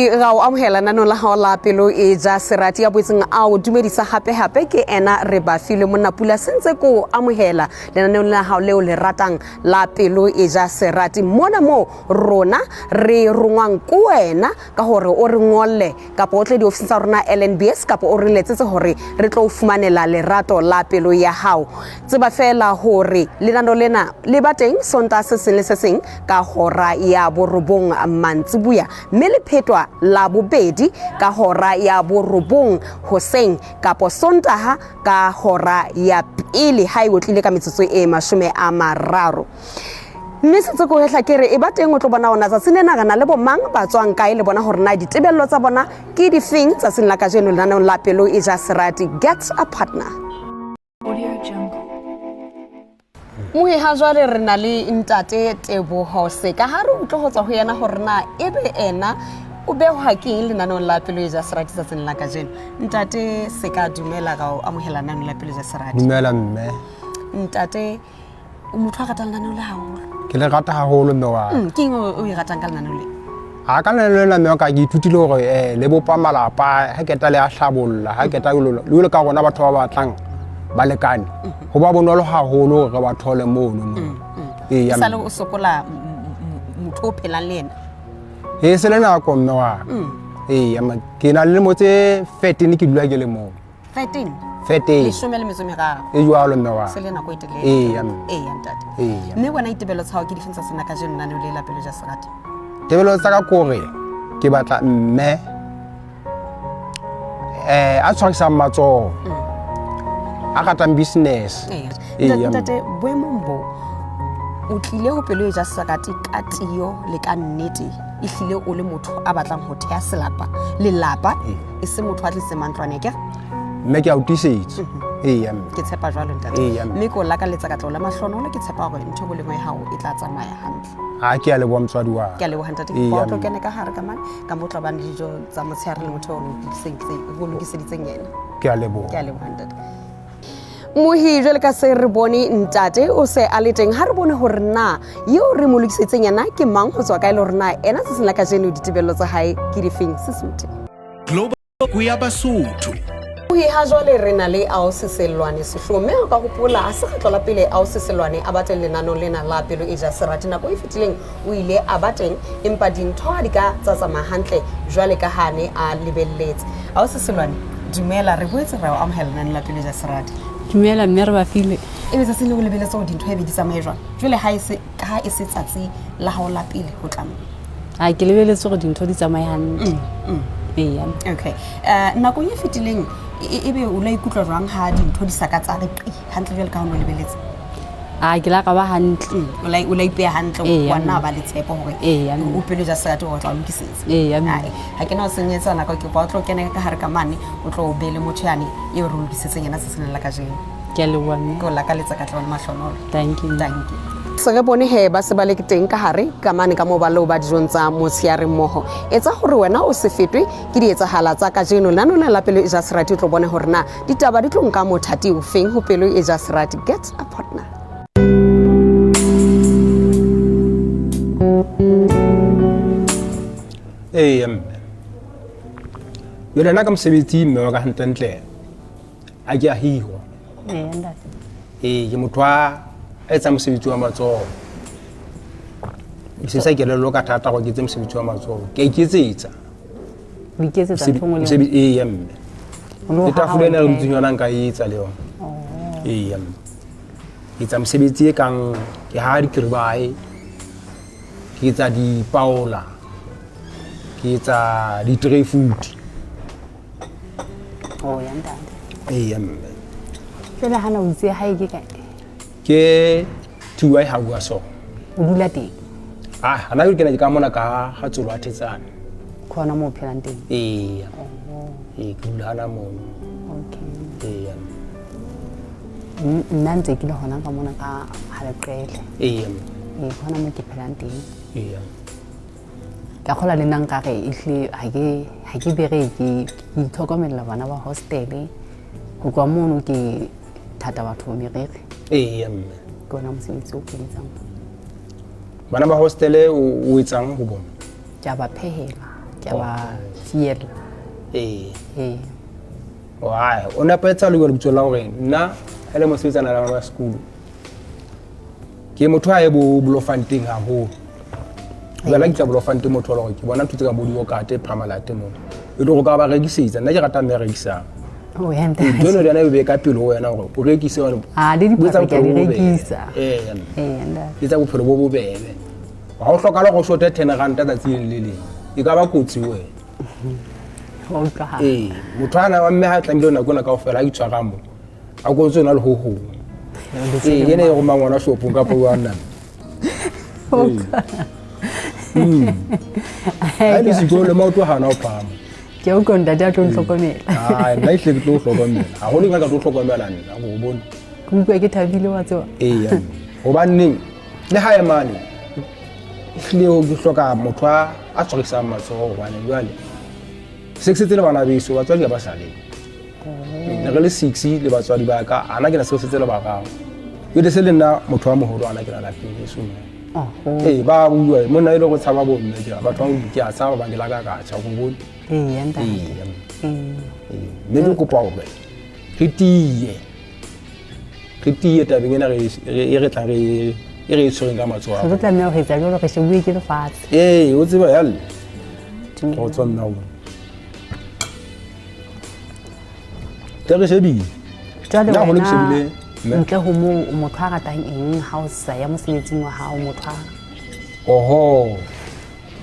Mohi ga o amohela nanong la gago la pelo e ja serati ya boetseng a o dumedisa gape-gape ke ena re ba filwe monnapula sentse ko amohela lenaneong la gago leo le ratang la pelo e ja serati mona mo rona re rongwang ko wena ka gore o re ngolle kapa o tle diofising tsa rona LNBS kapa o re letsetse gore re tlo o fumanela lerato la pelo ya gago. Tseba fela gore lenano lena le ba teng sonta se seng le se seng ka hora ya borobong mantsibuya mme le phetwa la bobedi ka hora ya borobong hoseng kapo sontaha ka hora ya pele ha e otlile ka metsotso e 30. Mme setse ko hehla ke re e ba teng o tlo bona ona tsatsing lena re na le bomang ba tswang kae le bona gore na ditebello tsa bona ke difeng tsatsing la kajeno lenaneong la pelo e ja serati. Get a partner. Mohi ha jwale re na le ntate Teboho Seka ha re utlwe ho tswa ho yena gore na ebe ena o behwa ke eng lenaneong la pelo e ja serati tsatsing la kajeno. Ntate Seka, dumela, ga o amohela lenaneong la pelo e ja serati. Dumela mme. Ntate, o motho a ratang lenaneo le haholo. Ke le rata haholo mme wa. Ke eng o e ratang ka lenaneo le? A ka lenaneo lena mme wa ka ke ithutile hore le bopa malapa, ha keta le a hlabolla, ha keta le ka rona batho ba batlang balekane. Ho ba bonolo haholo hore re ba thole mono mo. Ee, sale o sokola motho o phelang le yena? Ee, se le nako mme wa. Ee, ke na le lemo tse 13 ke dula ke le moo. 13? 13. 13. E jwalo mme wa. Se le nako e telele. Ee, mme. Ee, ntate. Ee. Mme wena ditebelo tsa hao ke difeng tsa sena kajeno lenaneo le la pelo ja serati? Tebelo tsa ka kore ke batla mme a tshwarisang matsoho. A ratang business. Ee. Ntate, boemong bo o tlile ho pelo e ja serati ka tiyo le ka nnete, ehlile o le motho a batlang ho theha selapa, lelapa, e se motho a tlise mantlwane ke? Mme ke a o tiisetsa. Ee, mme. Ke tshepa jwalo ntate. Ee, mme. Mme ke o lakaletsa katleho la mahlonolo, ke tshepa hore ntho e bolengwe ya hao e tla tsamaya hantle. Ha ke a leboha motswadi wa. Ke a leboha ntate. Ee, Ba o tlo mme. kene ka hare ka mane, ka mo tla bang le dijo tsa motshehare le motho o lokiseditseng yena. Ke a leboha. Ke a leboha ntate. Mohi jwale ka se re bone ntate o se a le teng, ha re bone hore na eo re mo lokisetseng yena ke mang, ho tswa kae, le hore na ena tsatsing la kajeno ditebello tsa hae ke difeng. Sesotho Global Basotho. Mohi ha jwale re na le Ausi Sellwane Sehloho, mme o ka hopola ha se kgetlo la pele Ausi Sellwane a ba teng lenanong lena la pelo e ja serati. Nako e fetileng o ile a ba teng, empa dintho ha di ka tsa tsamaya hantle jwale ka ha ne a lebelletse. Ausi Sellwane, dumela, re boetse re o amohela lenaneng la pelo e ja serati. Dumela mme, re ba file. Ebe tsatsing le o lebeletse hore dintho ebe di tsamaye jwang? Jwale ha e se ka e se tsatsi la hao la pele ho tla mo. A ke lebeletse hore dintho di tsamaye hantle. Ee. Okay. Nakong e fetileng ebe o la ikutlwa jwang ha dintho di sa ka tsa re qi hantle jwale ka ha o ne o lebeletse? A ke la ka ba hantle. O la ipeha hantle, wa nna ba le tshepo hore o pelo ja serati o tla o lokisetsa. Ee, mme. Ai, ha ke na o senyetsa nako, ke kopa o tlo kena ka hare ka mane, o tlo be le motho yane eo re o lokisetseng yena tsatsing la kajeno. Ke a leboha mme. Ke o lakaletsa katleho le mahlonolo. Thank you. Thank you. Se re bone he ba se ba le teng ka hare ka mane ka moo ba leo ba dijong tsa motshehare mmoho. Etsa hore wena o se fetwe ke dietsahala tsa kajeno lenaneo la pelo e ja serati, o tlo bone hore na ditaba di tlo nka mothati o feng ho pelo e ja serati. Get a partner. Ee, mme. Jwale nna ka mosebetsi mme wa ka hantlentle a ke a hirwa. Ee, ntate. Ee, ke motho a etsang mosebetsi wa matsoho. Ke sebedisa kelello ka thata hore ke etse mosebetsi wa matsoho. Ke a iketsetsa. O iketsetsa ntho e nngwe le e nngwe? Ee, mme. O no Le tafole haha ena re o dutseng yona nka e etsa le yona. Ee, mme. Ke etsa mosebetsi e kang ke haha dikiribae, ke etsa dipaola, ke etsa di-tray food. Oh, ya ntate. Ee, mme. Jwale hana o itse hae ke kae? Ke TY ha bua so. O dula teng? Ah, hana ke kena ke ka mona ka ha Tsolo a Thetsane. Ke hona moo o phelang teng? Ee. Ee, ke dula hana mono. Okay. Ee. Nna ntse ke le hona ka mona ka ha Leqele. Ee. Ee, ke hona moo ke phelang teng. Ee. Ka kgola le nna nkare ehlile ha ke bereke, ke itlhokomella bana ba hostele. Ho tloha mono ke thata batho meriri. Ee, mme. Ke ona mosebetsi o ke o etsang. Bana ba hostele o etsang ho bona? Ke a ba phehela. Ke a ba fiela. Ee. Ee. Why? O nepahetse le bua lebitso la hore nna ha le mosebetsana le bana ba sekolo. Ke motho a ye bo Bloemfontein haholo. Jwale ha ke tla Bloemfontein motho wa hore ke bona ntho tse ka bo di-yogurt, Parmalat moo. E le hore o ka ba rekisetsa. Nna ke rata mme a rekisang. Oh, ya ntate. Ntho eno le yona e be ka pele ho wena hore o rekise hobane Ah, le o etsa diphahlo ke a di bophelo bo bobebe. rekisa. Ee, Ee, ntate. etsa bophelo bo bobebe. Ha o hlokahale hore o shote 10 ranta tsatsi le le leng. E ka ba kotsi ho wena. Wa utlwahala. Ee, motho ana wa mme ha tlamehile nako ena kaofela a itshwara mo. A ko ntse o na le ho hong. Ee, ena e romang ngwana shopong kapa o nna. Ha le sekolo maoto ha ana ho phahama. Ke a utlwa ntate a tlo ntlhokomela. Ai, nna ehlile ke tlo o hlokomela. Haholo nka ka tlo hlokomela nna, o bone. Ke utlwa ke thabile wa tseba. Ee, hobaneng le hae mane ehlile ke hloka motho a tshwarisang matsoho hobane jwale se ke setse le bana beso batswadi ha ba sa leng. Ne re le 6 le batswadi ba ka, ana ke na se setse le bararo. Jwale se le nna motho wa moholo ana ke na lapeng heso mo. Oho. Ee, ba bua monna e le go tshaba bomme ke batho ba ke a tshaba ba ke la ka ka tjha go bone. Ee, ya ntate. Ee, Ee. ee. Mme ke kopa hore re tiye tabeng ena e re tlang re e re e tshwereng ka matsoho a Re tlo rona. tlameha ho etsa jwalo re shebuwe ke lefatshe. Ee, o tseba yalle. Dumela. Go tswa nna o. Tle re shebile. Jwale Nna haholo ke wena shebile mme. ntle ho moo o motho a ratang eng ha o sa ya mosebetsing wa hao motho a Oho.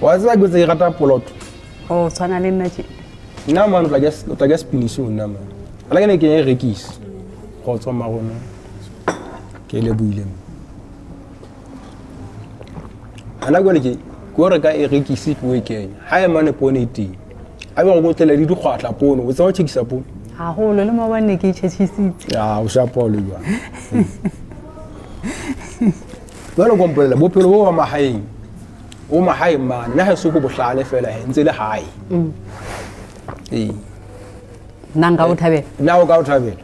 Wa tseba ke tse ke rata poloto. o tshwana le nna tje. Nna mane o tla ke spinach o nna mane. Ala ke ne ke e rekise. Go tswa marona. Ke lebohile. Ana jwale ke o reka e rekise ke o e kenya. Ha e mane poone e teng. A be go tlele le dikgwatla poone, o tseba ho tjhekisa poone. Haholo le maobane ne ke itjhetjhisitse. Ya, o shapa o le jwang. Jwale ko mpolella bophelo bo ba mahaeng. O mahaeng mane, nna ha se ko bohlale fela he, ntse le hae. Ee. Nna nka o thabela. Nna o ka o thabela.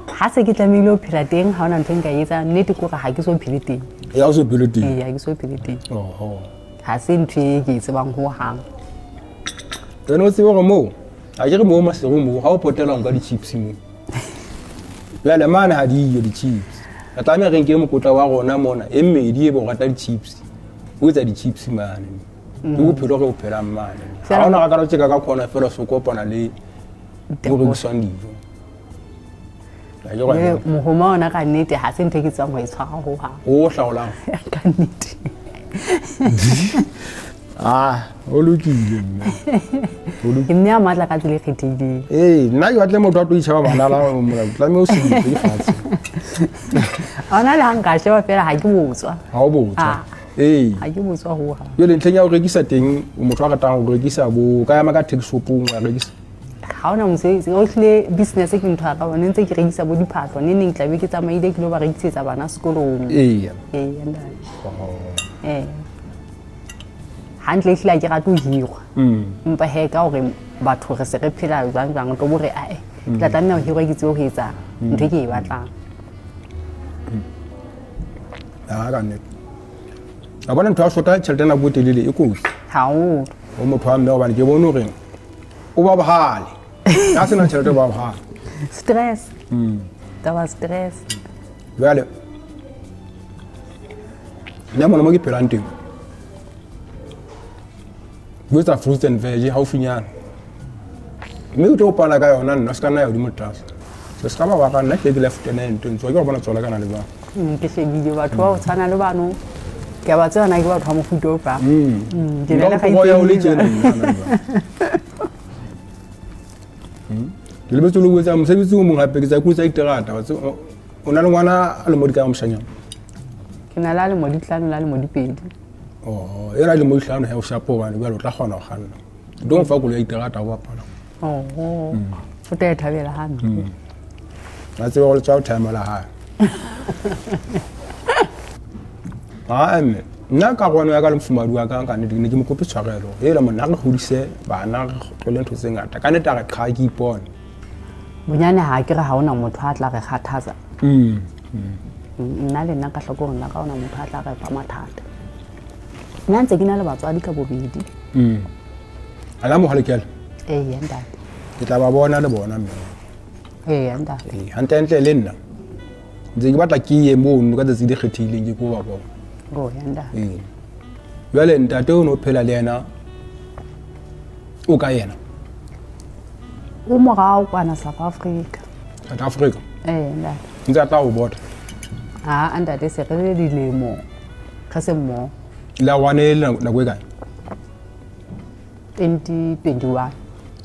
Ha se ke tlamehile ho phela teng ha hona ntho e nka e etsang nnete ke hore ha ke so phele teng. Ya o so phele teng. Ee, ha ke so phele teng. Oho. Ha se ntho e ke e tsebang hohang. Wena o tsebe hore moo, ha ke re moo Maseru moo, ha o potela nka di-chips moo. Jwale mane ha diyo di-chips. Re tlameha re nke mokotla wa rona mona, e mmedi e bo rata di-chips. O etsa di-chips mane. Ke bophelo re bo phelang mane. Ha hona ra ka re tjeka ka khona fela so kopana le mo rekiswang dijo. Ha ke re Mohoma ona ka nnete ha se ntho e ke tsebang ho e tshwara hohang. O hlaolang. Ka nnete. Ah, o lokile mme. O lokile. Ke mme a matla ka tsela e kgethehileng. Ee, nna ke batle motho a tlo itjheba bana la mona, tlameha o sebedise ke fatshe. Ona le ha nka sheba fela ha ke botswa. Ha o botswa. Ah. Ee. Ha ke botswa hohang. Jwale ntlheng ya ho rekisa teng, o motho a ratang ho rekisa bo ka ema ka taxi shopong wa rekisa. Ha hona mosebetsi, o hlile business ke ntho ya ka hobane ntse ke rekisa bo diphahlo, neng neng tla be ke tsamaile ke lo ba rekisetsa bana sekolong. Ee. Ee, ntate. Oho. Ee. Hantle ehlile ha ke rate ho hirwa. Empa he ka hore batho re se re phela jwang jwang, o tlo bo re ae, ke tla tlameha ho hirwa ke tsebe ho etsa ntho e ke e batlang. Ah, ka nnete. A bona ntho ya shota tjhelete nako e telele e kotsi. Haholo. O motho wa mme hobane ke bone hore o ba bohale. Ha sena tjhelete o ba bohale. Stress. Taba stress. Jwale nna mona mo ke phelang teng. Ke etsa fruits and veg haufinyana. Mme o tlo pala ka yona nna se ka nna ya hodimo tlase. Se se ka ba wa ka nna ke ke lieutenant ntse ke go bona tswala kana le ba. Ke shebile batho ba ho tshwana le bano. Ke a ba tseba na ke batho ba mofuta o fang. Ke na le Nka o ya o le tjena kgaitsedi. nna na. Ke lebetse le ho etsa mosebetsi o mong hape ke tsa kutsa diterata wa tseba o na le ngwana a le mo di ka moshanyana. Ke na le a lemo di hlano le a lemo di pedi. Oh, ena le mo di hlano ha o shapo hobane jwale o tla kgona ho kganna. Don't fa koloi ya diterata ho bapala. Oho. O tla e thabela hampe. A tseba go le tswa timer la hae. Ah, mme nna ka rona ya ka le mofumahadi wa ka ka nnete ke ne ke mo kope tshwarelo. Hela monna re hodise bana re tlole ntho tse ngata. Ka nnete a re qha ke ipone. Bonyane ha ke re ha hona motho a tla re kgathatsa. Nna le nna ka hlokoreng la ka hona motho a tla re fa mathata. Nna ntse ke na le batswadi ka bobedi. A la mohalekela. Eya ntate. Ke tla ba bona le bona mme. Eya ntate. Ee, hantlentle le nna ntse ke batla ke ye mono ka tsatsi le kgethehileng ke ko ba bona. Oh ya ntate. Ee. Jwale ntate o ne o phela le yena o ka yena? O morao kwana South Africa. South Africa? Ee ntate. Ntse a tla o bota? A ntate se re le dilemo re se mmoho. La wane nako e kae? 2021.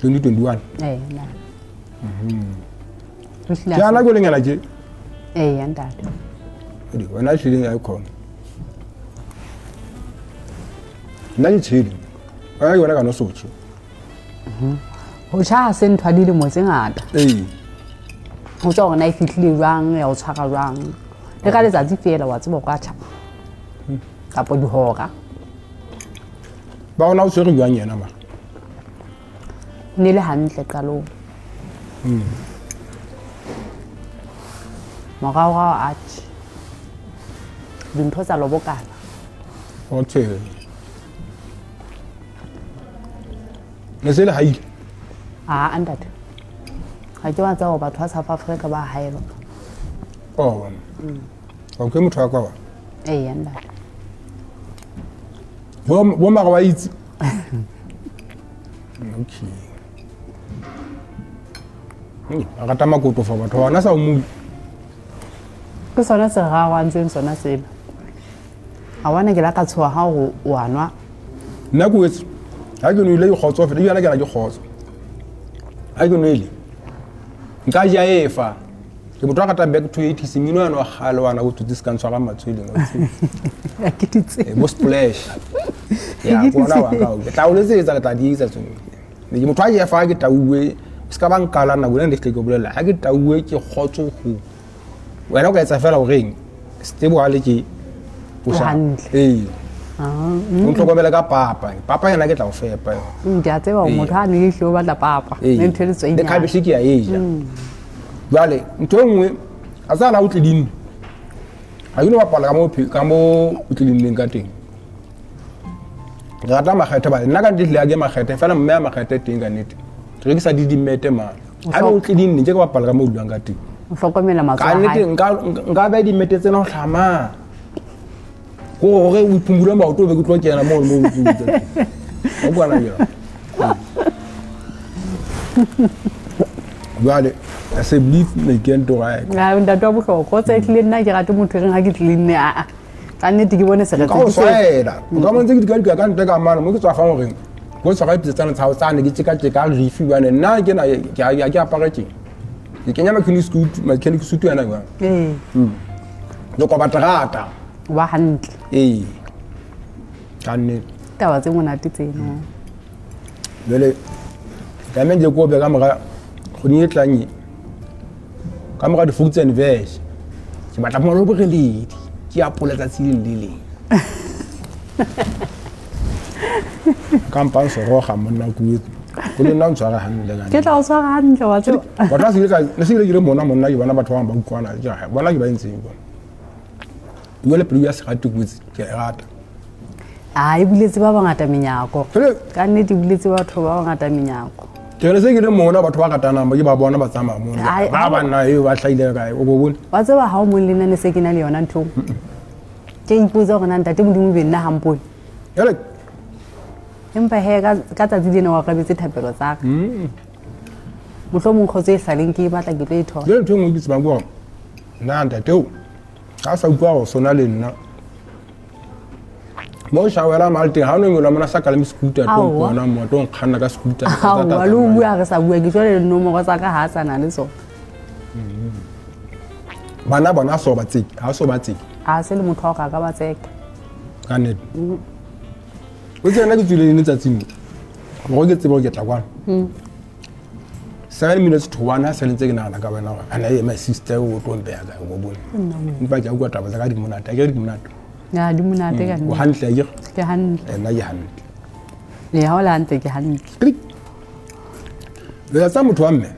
2021? Ee ntate. Ke ana ko lengela ke? Ee ntate. Edi wena ehlileng ya khona. Nna ke tshele. Wena ke wena ka no sotho. Ho tjha ha se ntho ya dilemo tse ngata. Ee. Ho tswa hore na e fihlile jwang, ya o tshwara jwang. Le ka letsatsi feela wa tseba o ka tjha. Kapa dihora. Ba ona o tshwere jwang yena ma? Ne le hantle qalong. Moraorao atjhe. Dintho tsa lobokana. Okay. Ne se le haile? Ah, ntate. Ha ke wa tseba batho ba South Africa ba haelwa. Oh. Okay, motho wa kwa wa. Ee, ntate. Bo mara wa itse. Okay. A rata makoto fa batho bana sa o mo. Ke sona se rawantseng sona sena. A bona ke la ka tshoha ha o wa nwa. Nna ke wetse. Ha ke nwele ke kgotsofetse, ebile ke na ke kgotso. Ha ke nwele nka ja efa. Ke motho a ratang back to 80s mmino yana wa kgale wa na bo tsotsi se ka ntshwara matshweleng. Ke di tsebe. Bo splash. Ya bona wa ka. Ke tla o letsetsa ke tla di etsa tsone. Ke motho a jefa ke tauwe, se ka ba nkala nako ena ke ke bolela. Ha ke tauwe ke kgotso ho. Wena o ka etsa fela horeng stebo ha le ke o hantle. Ee. O ntlhokomele ka papa. Papa yena ke tla o fepa yona. Ke a tseba hore motho ha ne ehlile o batla papa. Ne ntho e letswai. Le khabeshe ke a e ja. Jwale ntho e nngwe a tsana o tlelinne. Ha ke no bapala ka mo ka mo o tlelinneng ka teng. Ke rata makgethe ba nna ka nnete le ke makgethe fela mme ya makgethe teng ka nnete. Ke rekisa di dimete mane. Ha o tlelinne ke ka bapala ka mo o dulang ka teng. O hlokomela matsoho a hae. Ka nnete nka beha dimete tsena ho hlama. Gore o iphumule maoto o be ke tlo kena moo mo o tsutsa. O kwana ke. Jwale a se believe me ke nto ga. Na ntate wa bohlokwa tse tlile nna ke rate motho reng ha ke tline a a. Ka nnete ke bone seretse. Ka o swela. O ka montse ke dika ka ntle ka mane mo ke tswa fa goreng. Go tshwara dipitsana tsa hao tsane ke tjeka tjeka rifi bane nna ke na ke apare tje. Ke kenya mechanic suit yana jwang. Ee. Le koba terata. Wa hantle. Ee. Ka nnete. Taba tse monate tseno. Jwale tlamehile ke kope ka mora kgweding e tlang e. Ka mora di-fruits and veg. Ke batla moro boreledi. Ke apola tsatsi le le leng. Ka mpang soroga monna ko etse. Go le nna o ntshwara hantle ka. Ke tla o tshwara hantle wa tseba. Batho ba se ka ne se ke le mona monna ke bona batho ba bang ba utlwana ke re bona ke ba entseng bona. Jwale pelo ya serati kotsi ke a e rata. A e buletse ba bangata menyako. Ka nnete e buletse batho ba bangata menyako. Ke re se ke le mona batho ba ratanang ba ke ba bona ba tsamaya mona. Ba banna eo ba hlahile kae o bo bone. Wa tseba ha o mong le nna ne se ke na le yona ntho. Ke ipotsa hore na ntate Modimo be nna hampone. Jwale empa he ka tsatsi lena wa arabetse thapelo tsa ka. Mohlomong kgotso e saleng ke e batla ke tlo e thola. Jwale ntho e nngwe ke tsebang ke hore nna ntate o ha sa utlwa hore sona le nna. Mo shawela malteng ha o no nyola mona sa kalame scooter tlo mpona mo tlo nkganna ka scooter. Aowa le o bua re sa bua ke jwale le nomoro tsa ka ha a sa na le tsona. Bana bona so ba tseke, ha so ba tseke. A se le motho wa ka ka ba tseke. Ka nnete. O tsena ke tswile le tsatsing. Go ke tsebe ke tla kwana. 7 minutes to 1 ha se ntse ke nahana ka wena hore ana e my sister o tlo mpeya kae o bone. Empa ke a utlwa taba tsa ka di monate, a ke di monate. Ya di monate ka nnete. O hantle akere? Ke hantle. Nna ke hantle. Le ha o le hantle ke hantle. Le tsa motho wa mme.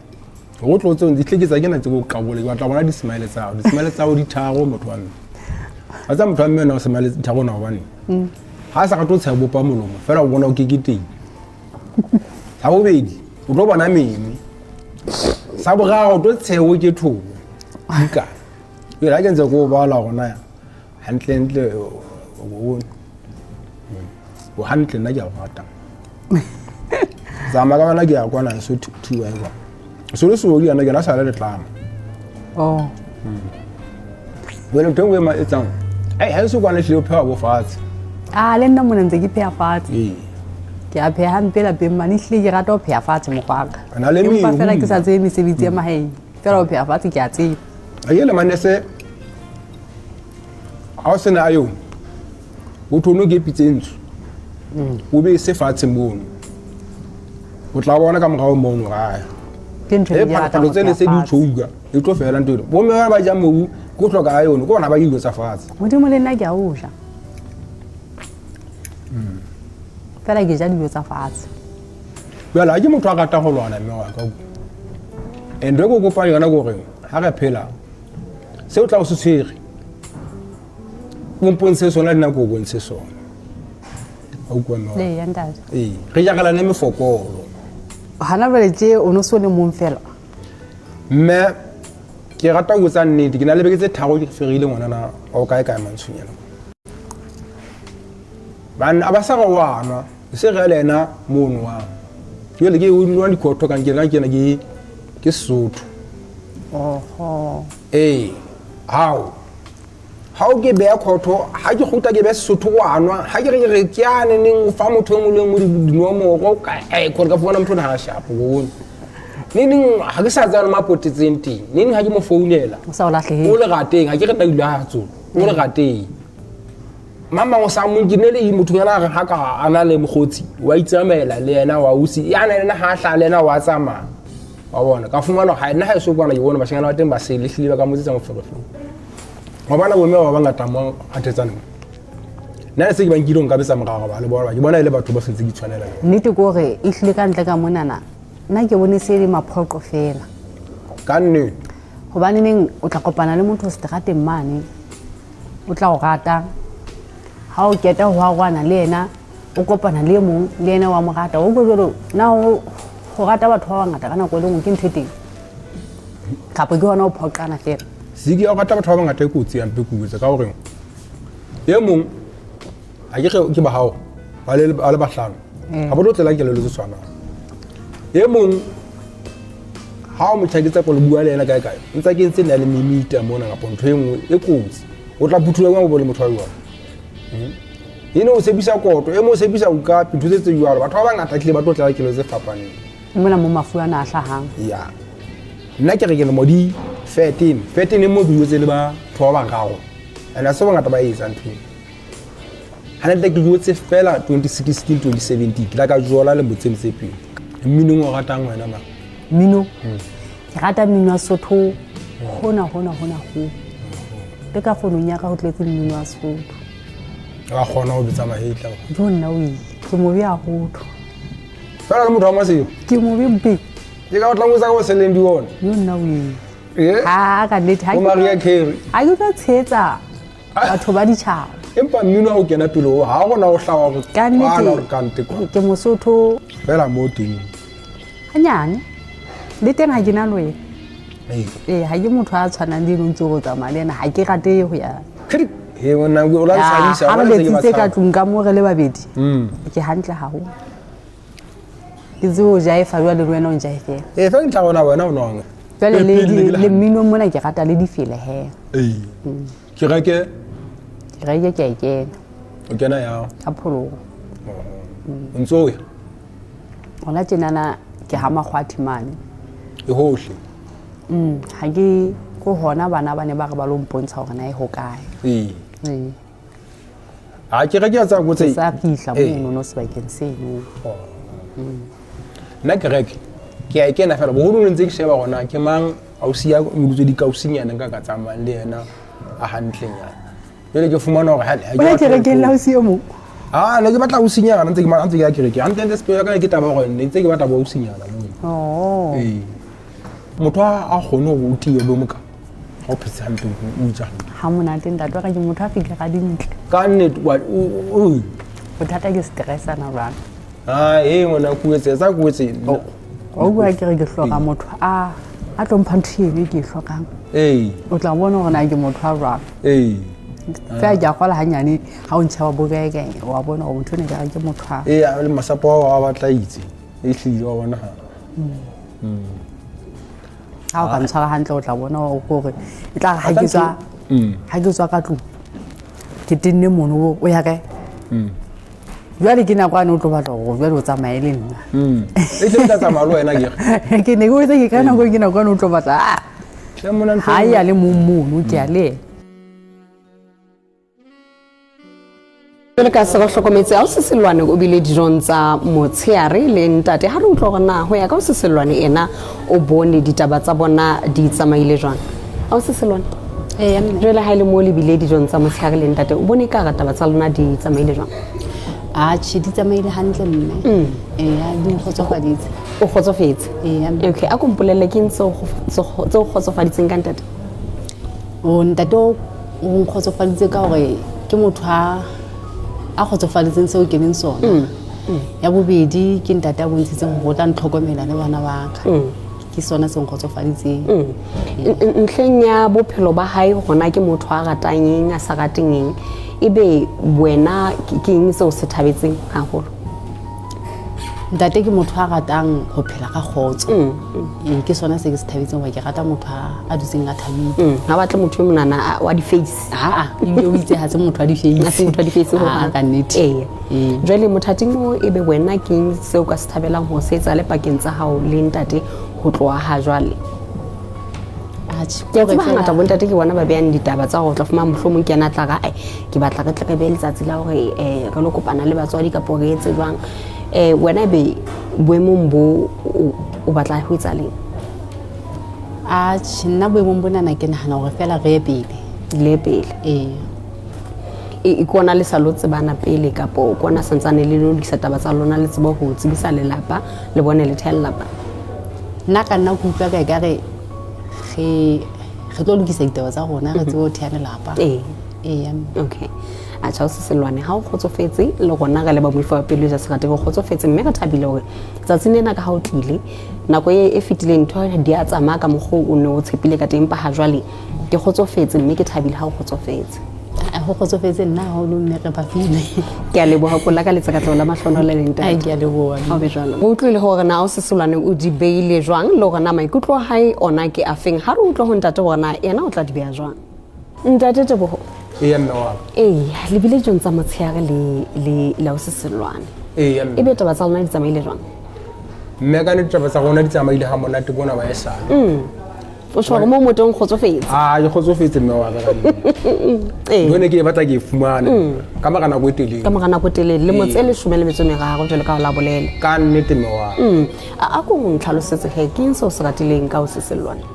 Go tlo tseo di tleketsa ke na tse go kabole ke batla bona di smile tsa hao. Di smile tsa hao di tharo motho wa mme. A tsa motho wa mme na o smile tharo na hobane. Ha sa rate ho tsheha bopa molomo fela o bona o keketeng. Sa bobedi o tlo bona meno. Sa boraro o tlo tsheho ke thobo. Buka. Jwale ha ke ntse ke o bala gona hantlentle o bone. O hantle nna ke a o rata. Tsamaya ka wena ke ya kwana so thiwa e kwa. So le seodi yana ke na sale letlama. Oh. Jwale ntho e nngwe e ma etsang. Ai ha e se kwana hlile o pheha bo fatshe. A le nna mona ntse ke pheha fatshe. Ee. Ke a pheha hampe lapeng mane ehlile ke rata ho pheha fatshe mokgwaka. Ana le Empa meru. fela ke sa tsebe mesebetsi ya mahaeng. Fela ho pheha fatshe ke a tseba. A ke le manese ha o sena ayone o thono ke pitse e ntsho o be se fatshe mono o tla bona ka morao mono gae Ke ntho e e ke ratang phalopalo ho tsene pheha se di fatshe. tshouka e tlo fela ntho eno bomme ba ba jang mobu ke go tlhoka ayone ke bona ba dijo tsa fatshe. Modimo le nna ke a o ja. Fela ke ja dijo tsa fatshe. Jale ha ke motho a ratang go lwana mme wa ka and e ko kopang yona ke gore ha re phela se o tla o se tshwere o mpontshe sona le nna ke o bontshe sona. A utlwa mme wa ka? Ee, ya ntate. Ee, re jakelane mefokolo. Hana jwale tje o no so le mong fela. Mme ke rata ho botsa nnete ke na le beke tse tharo ke ferile ngwanana wa o kae kae mantshonyana. Banna ba sa re wa nwa se re le ena mono wa. Jwale ke o nwa dikhotho ka nkena kena ke ke Sesotho. Oho. Ee, hao. Ha o ke beha khotho ha ke kgutla ke beha Sesotho wa nwa ha ke re ke re ke ane neng o fa motho e mong le e mong dinomoro ka eh khore ka fumana motho o na ha shapo bone. Neneng ha ke sa tseba le mo a potetseng teng. Neneng ha ke mo founela. O sa o lahlehetse. O lerateng ha ke re nna ile ha tsolo. O lerateng. Mang o sa mo ke ne le motho yana re ha ka a na le mokgotsi wa itsamaela le yena wa usi ya na le yena ha hla le yena wa tsamaya. Wa bona ka fumana ha nna ha e so kwana ke bona bashanyana ba teng ba sele hlile ba ka mo tsetsa moferefere. Wa bona bomme ba bangata mo a thetsaneng. Nna le se ke ba nkile nka betsa morao ba le bona ke bona e le batho ba sentse ke tshwanela le bona. Nnete ke hore e hlile ka ntle ka monana nna ke bone se le maphoqo fela. Ka nnete. Hobane neng o tla kopana le motho seterateng mane o tla o rata ha o keta ho arohana le yena o kopana le e mong le yena wa mo rata o utlwe jwalo na ho rata batho ba bangata ka nako e le nngwe ke ntho e teng kapa ke hona ho phoqana fela. Ziki ya ho rata batho ba bangata e kotsi hampe ke botsa ka hore e mong ha ke re ke ba hao ba le ba le bahlano ha bo tlo tlela kelello tse tshwanang. E mong ha o mo tjhaketsa ko le bua le yena kae kae ntse a kentse na le mimita mona kapa ntho e nngwe e kotsi o tla phuthula jwang o bone motho wa jwang. Ene o tshepisa koto e mong o tshepisa okapi ntho tse tse jwalo batho ba bangata tlile ba tlo tlela kelello tse fapaneng. Mona mo mafu ana a hlahang. Ya. Nna ke re ke lemo di 13 13 e mo ke jwetse le batho ba bararo and ha se bangata ba etsang ntho eno. Hantle ke jwetse fela 2016 2017 ke la ka jola le motseng tse pedi. Mmino o ratang wena mang? Mmino? Ke rata mmino wa Sotho hona hona hona ho. Le ka founung ya ka ho tletse mmino wa Sotho. Wa kgona ho betsa mahetla. Jo nna o ile. Ke mobe haholo. Fela le motho wa Maseko. Ke mobe mpe. Ke ka o tla ngotsa ka bo Celine Dion. Jo nna o ile. Eh? Ha ka nnete ha Bo ke Mariah Carey. Ha ke tlo tshehetsa batho ba ditjhaba. Empa mmino ha o kena pele ho ha gona ho hlaha hore Ka nnete, kwana hore kante kwa. Ke Mosotho. Fela mo teng. Hanyane. Le teng ha ke na le wena. Ee. Ee, ha ke motho a tshwanang le eno ntse o tsamaya le ena ha ke rate ho ya. Khedi, he wena o la ntshadisa, Ha wa re ntse ke letsitse ka batshaba. tlung ka mo re le babedi. Ke hantle haholo. Ke tsebe ho jaefa jwale le wena o njaefela. Ee, fela ntlha gona wena o nwang. Jwale Ee, pele ne ke le le mmino mona ke rata le difela he. Ee. Ke reke? Ke reke ke a e kena. O kena yang? Ka pholoho. O ntso o ya? Hona tjenana ke ha makgwathi mane. E hohle. Ha ke ko hona bana ba ne ba re ba lo mpontsha hore na e hokae. Ee. Ee. Ha ke reke ya tsa go tse. Ke sa fihla Ee. mono no sebakeng seno. Oh. Nna ke reke. Ke a e kena fela boholo ntse ke sheba hore na ke mang ausi ya modutse dikausinyana nka ka tsamayang le yena a hantlenyana. Jwale ke fumana hore ha O ya kerekeng la ausi e mong? Ah, ne ke batla ausinyana ntse ke ntse ke ya kerekeng. Hantle ntse sepelo ya ka ke taba hore ne ntse ke batla bo ausinyana moo. Oh. Ee. Motho a kgone hore o tiye bo moka. Ha o phetse hantle o ja hantle. Ha monate ntate wa ka ke motho a fihla ka dintle. Ka nnete wa o Bothata ke stress ana jwale. A e ngwana kuetse tsa kuetse. Wa utlwa ke re ke hloka motho a a tlo mpha ntho eno e ke e hlokang. Ee. O tla bona hore na ke motho a jwang. Ee. Fela ke a kgola hanyane ha o ntšheba bokeke wa bona gore motho o ne ke re ke motho a. Ee, le masapo ao a batla itse. E hlile wa bona ha. Ha o ka ntshwara hantle o tla bona gore e tla re ha ke tswa ha ke tswa ka tlung ke tenne mono o ya kae. Jwale ke nako ane o tlo batla gore jwale o tsamaye le nna. E tle tla tsamaya le wena ke re. Ke ne ke botsa ke ka nako ke nako ane o tlo batla ah Hle mona ntho ha ya le mong mono ke ya le ena. Jwale ka se re hlokometse ao Seselwane o bile dijong tsa motsheare le ntate. Ha re utlwa hore na ho ya ka o Seselwane ena o bone ditaba tsa bona di tsamaile jwang. Ao Seselwane. Ee, mme. Jwale ha ile mo le bile dijong tsa motsheare le ntate o bone ka re taba tsa lona di tsamaile jwang? Atjhe, di tsamaile hantle mme. Ee, di nkgotsofaditse. O kgotsofetse? Ee, mme. Okay, a ko mpolelle ke eng tseo o kgotsofaditseng ka ntate? O ntate o nkgotsofaditse ka hore ke motho a kgotsofaditseng seo ke leng sona. Ya bobedi ke ntate a bontshitseng hore o tla ntlhokomela le bana ba ka. Ke sona se nkgotsofaditseng. Ntlheng ya bophelo ba hae hona ke motho a ratang eng, a sa rateng eng, ebe wena ke eng seo se thabetseng haholo? Ntate ke motho a ratang ho phela ka kgotso. Ee, ke sona se ke se thabetseng hore ke rata motho a dutseng a thabile. Ha batle motho e monana wa di-face. Aa, ebile o itse ha se motho wa di-face. Ha se motho wa di-face ho Aa, hang. ka nnete. Ee. Ee. Jwale mothating o ebe wena ke eng seo ka se thabelang ho se etsa le pakeng tsa hao le ntate ho tloha ha jwale? Atjhe, Ke a tseba hore hangata feela- bontate ke bona ba behang ditaba tsa hore o tla fumana mohlomong ke yena a tla re, ai, ke batla re tle re behe letsatsi la hore re lo kopana le batswadi kapo re etse jwang. Wena ebe boemong bo o batla ho etsa leng? Atjhe, nna boemong bonana ke nahana hore feela re ye pele. Le ye pele. Ee. E kona le sa lo tsebana pele kapo kona santsane le lo lokisa taba tsa lona le tsebe ho tsebisa lelapa le bone le theha lelapa? Nna ka nna ke utlwa ka ekare re tlo lokisa ditaba tsa rona, re tsebe ho theha lelapa. Ee. Ee, mme. Okay. Atjha, o Seselwane ha o kgotsofetse le rona re le ba moifo wa pelo ja serate re kgotsofetse mme re thabile hore tsatsing lena ka ha o tlile nako e fetileng ntho di a tsamaya ka mokgwa o ne o tshepile ka teng, empa ha jwale ke kgotsofetse mme ke thabile ha o kgotsofetse. Ho kgotsofetse nna haholo mme re ba file. Ke a leboha kola ka letsa ka tlola mahlono le leng Ai, ke a leboha. Ha o be jwalo. O utlwile hore na o Seselwane o di beile jwang le hore na maikutlo a hae ona ke afeng. Ha re utlwa ho ntate hore na yena o tla di beha jwang. Ntate Teboho. Ee, mme wa ka. Ee, le bile dijong tsa motsheare le la o Seselwane. Ee, mme. Ebe taba tsa lona di tsamaile jwang? Mme ka nnete taba tsa rona di tsamaile ha monate bona ba esale. O tjho hore moo motho o nkgotsofetse? Ah, ke kgotsofetse mme wa ka ka nnete. Ee. Ntho ene ke e batla ke e fumane ka mora nako e telele. Ka mora nako e telele, lemo tse 13 jwalo ka ha o la bolela. Ka nnete mme wa ka. A ko ntlhalosetse he, ke eng seo se ratileng ka o Seselwane?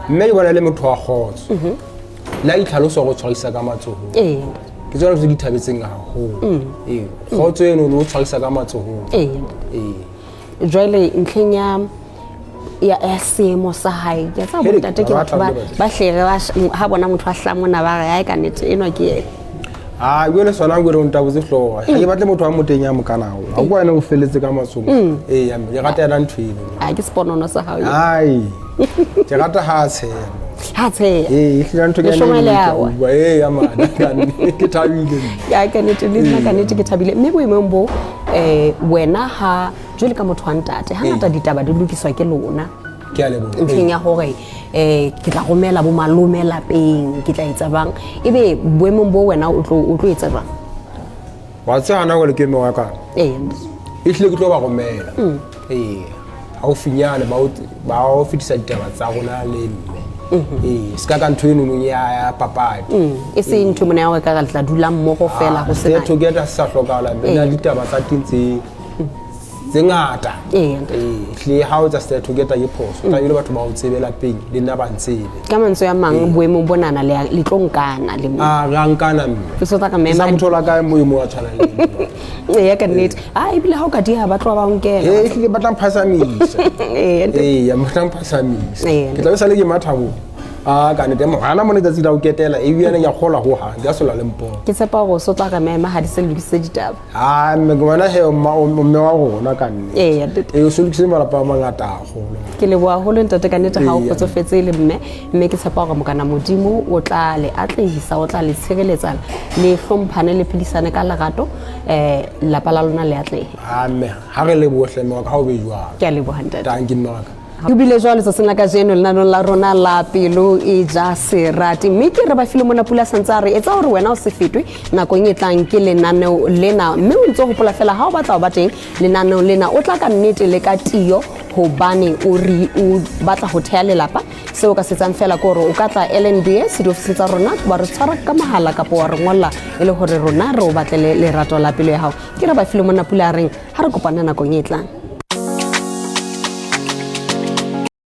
Mme ke bona le motho wa kgotso. Le ha itlhalosa hore o tshwarisa ka matsohong. Ee. Ke tsona tse di thabetseng haholo. Ee, kgotso eno o tshwarisa ka matsohong. Ee. Ee. Jwale ntlheng ya seemo sa hae, ke a tseba Hele, bontate ke ba batho batla ho ba hle re ba ha bona motho a hlaha mona ba re, ai ka nnete enwa ke yena. Ah, jwale sona jwale o ntabotse hlooho. Ha ke batle motho a motenya a mokana haholo. Ha o kwa yena o felletse ka matsoho. Ee, ya mme, ke rata yena ntho eno. Ah, ke seponono sa hao eo. Ai, ke rata ha a tsheha. Ha tsheha. Ee, ehlile ntho ke Leshome yane le e awa. utlwa. Ee, ya mane, ka nnete, ke thabile. Ya, ka nnete, le nna ka nnete ke thabile. Mme boemong bo, wena ha jwale ka motho wa ntate, hangata ditaba di lokiswa ke lona. Ke a leboha. Ntlheng ya hore, ke tla romela bo malome lapeng, ke tla etsa jwang? Ebe boemong bo wena o tlo etsa jwang? Wa tseba hana jwale ke mme wa ka. Ee. Ehlile ke tlo ba romela. Ee. Haufinyane ba o fetisa ditaba tsa rona le mme. Ee, se ka ka ntho eno ya papadi. E se ntho mona ya hore ka re tla dula mmoho fela ho sena. Setho ke tla sa hlokahala, mme na ditaba tsa teng tse ngata. Ee. Ee, ehlile ha o tsa setho ke tla ke phoso. Tla ile batho ba o tsebe lapeng, le nna ba ntsebe. Ka mantswe a mang, boemong bonana le tlo nkana le mo. Ah, re a nkana mme. Ke so tla ka Ke sa mema. motho la kae mo e mo a tshwanang le nna. Ee, ka nnete. Ah, ebile ha o ka dieha ba tloha ba o nkela. Ee, ehlile ba tla mphasamisa. Ee, ntate. Ee, ba tla mphasamisa. Ee. Ke tla be sale ke matha mo. A ka nnete gana mo letsatsi la go ketela ebiane ke a kgolwa go gang ke a sola le mpona. Ke tshepa gore o so tla re mema ga di se lokisitse ditaba. A mme ke bona he mme wa rona ka nnete. Ee, ntate. Ee, o se lokisitse malapa a mangata haholo. Ke leboha haholo ntate ka nnete ga o Eya. kgotsofetse le mme, mme ke tshepa gore mokana Modimo o tla le atlehisa, o tla le tshireletsa, le hlomphane, le phedisane ka lerato, lelapa la lona le atlehe. A mme ga re lebohle mme wa ka, ga o be jwalo. Ke a leboha ntate. Tanki mme wa ka. Ho bile jwalo tsatsing la kajeno lenanong la rona la Pelo e ja Serati, mme ke re ba file mona pula santse a re etsa hore wena o se fetwe nakong e tlang ke lenaneo lena, mme o ntse o hopola fela ha o batla ho ba teng lenaneong lena o tla ka nnete le ka tiyo, hobane o re o batla ho theha lelapa. Seo o ka se etsang fela ke hore o ka tla LNBS diofising tsa rona, wa re tshwara ka mohala kapa wa re ngolla e le hore rona re o batlele lerato la pelo ya hao. Ke re ba file mona pula a reng ha re kopane nakong e tlang.